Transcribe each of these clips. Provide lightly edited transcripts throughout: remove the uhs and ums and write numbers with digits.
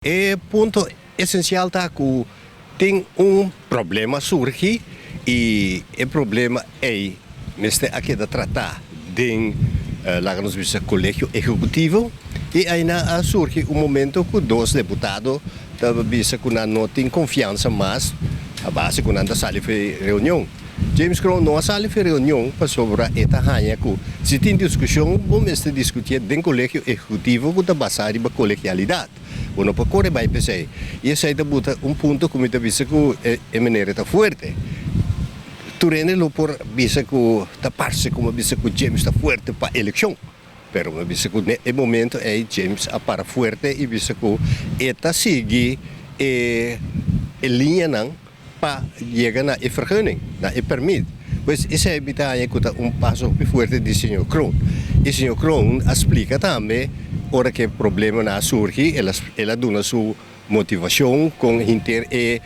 E punto esensial ta ku tin un problema surgi i e problema ei mester a keda tratá den, laga nos bisa, Kolegio Ehekutivo, i einan a surgi un momento ku dos deputado ta bisa ku nan no tin konfiansa mas a base ku nan ta sali for e reunion. James Kroon no a sali for e reunion pasobra e ta haña ku si tin diskushon bo mester diskutié den Kolegio Ehekutivo ku ta basá riba kolegialidat. Bo no por kore bai p'esei. I esei ta buta un punto ku mi ta bisa ku e manera ta fuerte. Tur hende lo por bisa ku ta parse ku mi a bisa ku James ta fuerte pa elekshon. Pero mi a bisa ku ne e momento ei James a para fuerte i bisa ku e ta sigui e liñanan pa yega na e vergunning, na e permit. Pues esei mi ta haña ku ta un paso hopi fuerte di señor Kroon. I señor Kroon a splika tambe ora ku e problemanan a surgi, el a el a duna su motivashon kon hinter e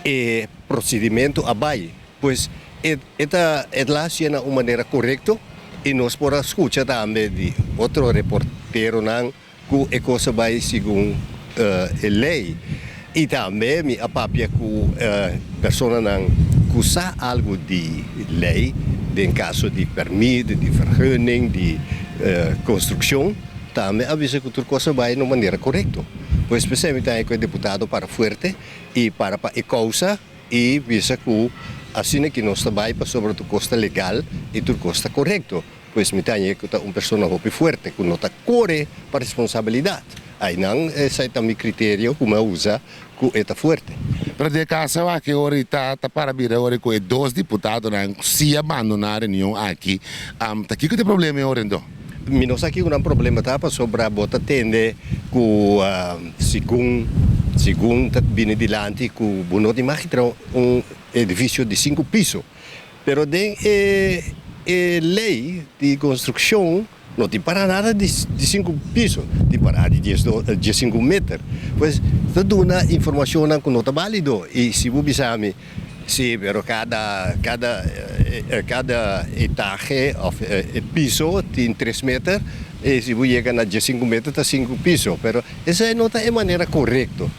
e prosedimentu a bai. Pues e e ta e la hasié na un manera korekto i nos por a skucha tambe di otro reporteronan ku e kos a bai segun e lei. I tambe mi a papia ku personanan ku sa algu di lei den kaso di pèrmit, di vergunning, di konstrukshon, tambe a bisa ku tur kos a bai na un manera korekto. Pues p'esei mi ta haña ku e deputado para fuerte i para pa e kousa i bisa ku asina ki nos ta bai pasobra tur kos ta legal i tur kos ta korekto. Pues mi ta haña ku ta un persona hopi fuerte ku no ta kore pa responsabilidat. Ainan esei ta mi kriterio ku mi a usa ku e ta fuerte. Pero di e kaso aki ora i ta ta para bira ora ku e dos diputadonan si a bandoná reunion aki, ta kiko ta e problema e ora enton? Mi no sa kiko nan problema ta pasobra bo ta tende ku segun segun ta bini dilanti ku bo no tin mag traha un edifisio di sinku piso. Pero den e e ley di construccion no tin para nada di di sinku piso, tin para di dies do dies sinku meter. Pues ta duna informacionnan cu no ta balido y si bo bisa mi si pero cada cada cada etahe of e piso tin tres meter y si bo yega na dies sinku meter ta sinku piso pero esey no ta e manera corecto.